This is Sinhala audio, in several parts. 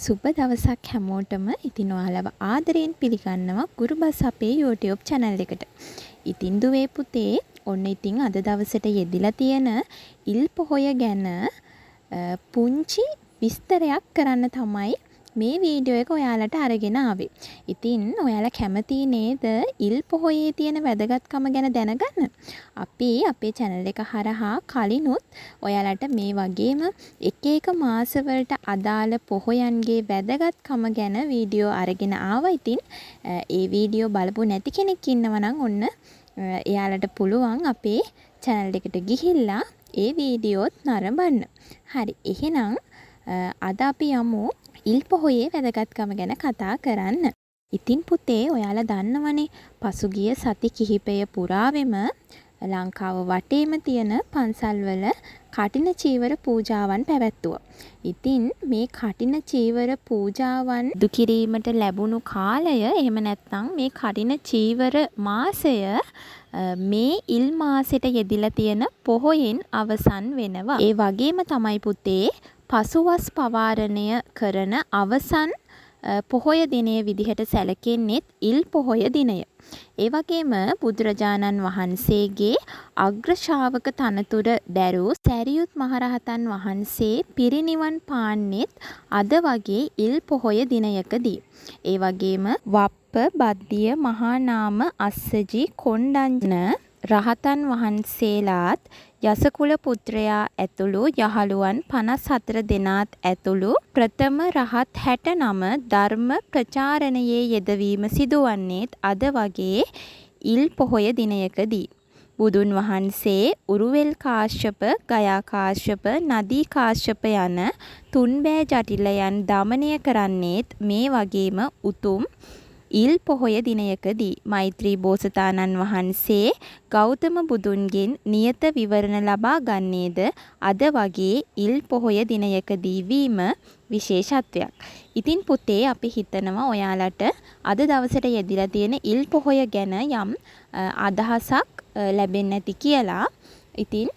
සුබ දවසක් හැමෝටම. ඉතින් ඔයාලව ආදරයෙන් පිළිගන්නවා ගුරුබස් අපේ YouTube channel එකට. ඉතින් දුවේ පුතේ, ඔන්න ඉතින් අද දවසට යෙදිලා තියෙන ඉල් පොහොය ගැන පුංචි විස්තරයක් කරන්න තමයි මේ වීඩියෝ එක ඔයාලට අරගෙන ආවේ. ඉතින් ඔයාලා කැමතියි නේද ඉල් පොහොයේ තියෙන වැදගත්කම ගැන දැනගන්න? අපි අපේ චැනල් එක හරහා කලිනුත් ඔයාලට මේ වගේම එක එක මාසවලට අදාළ පොහොයන්ගේ වැදගත්කම ගැන වීඩියෝ අරගෙන ආවා. ඉතින් ඒ වීඩියෝ බලපු නැති කෙනෙක් ඉන්නවා නම් ඔන්න එයාලට පුළුවන් අපේ චැනල් එකට ගිහිල්ලා ඒ වීඩියෝත් නරඹන්න. හරි, එහෙනම් අද අපි යමු ඉල් පොහොයේ වැදගත්කම ගැන කතා කරන්න. ඉතින් පුතේ, ඔයාලා දන්නවනේ පසුගිය සති කිහිපය පුරාවෙම ලංකාව වටේම තියෙන පන්සල්වල කඨින චීවර පූජාවන් පැවැත්වුවා. ඉතින් මේ කඨින චීවර පූජාවන් සිදු කිරීමට ලැබුණු කාලය, එහෙම නැත්නම් මේ කඨින චීවර මාසය මේ ඉල් මාසෙට යෙදිලා තියෙන පොහොයෙන් අවසන් වෙනවා. ඒ වගේම තමයි පුතේ, පසුවස් පවාරණය කරන අවසන් පොහොය දිනය විදිහට සැලකෙන්නෙත් ඉල් පොහොය දිනය. ඒ වගේම බුදුරජාණන් වහන්සේගේ අග්‍ර ශාවක තනතුර දැරූ සැරියුත් මහරහතන් වහන්සේ පිරිනිවන් පාන්නෙත් අද වගේ ඉල් පොහොය දිනයකදී. ඒ වගේම වප්ප, භද්දිය, මහානාම, අස්සජි, කොණ්ඩඤ්ඤ රහතන් වහන්සේලාත් යසකුල පුත්‍රයා ඇතුළු යහළුවන් 54 දෙනාත් ඇතුළු ප්‍රථම රහත් 60 නම ධර්ම ප්‍රචාරණයේ යෙදවීම සිදුවන්නේත් අද වගේ ඉල් පොහොය දිනයකදී. බුදුන් වහන්සේ උරුවෙල් කාශ්‍යප, ගයා කාශ්‍යප, නදී කාශ්‍යප යන තුන්බෑ ජටිලයන් දමනය කරන්නේත් මේ වගේම උතුම් ඉල් පොහොය දිනයකදී. මෛත්‍රී බෝසතාණන් වහන්සේ ගෞතම බුදුන්ගෙන් නියත විවරණ ලබා ගන්නේද අද වගේ ඉල් පොහොය දිනයකදී වීම විශේෂත්වයක්. ඉතින් පුතේ, අපි හිතනවා ඔයාලට අද දවසට යෙදිලා තියෙන ඉල් පොහොය ගැන යම් අදහසක් ලැබෙන්න ඇති කියලා. ඉතින්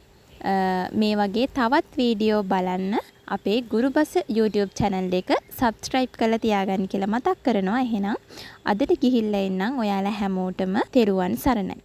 මේ වගේ තවත් වීඩියෝ බලන්න අපේ ගුරුබස YouTube channel එක සබ්ස්ක්‍රයිබ් කරලා තියාගන්න කියලා මතක් කරනවා. එහෙනම් අදට ගිහිල්ලා එන්නම්. ඔයාලා හැමෝටම තෙරුවන් සරණයි.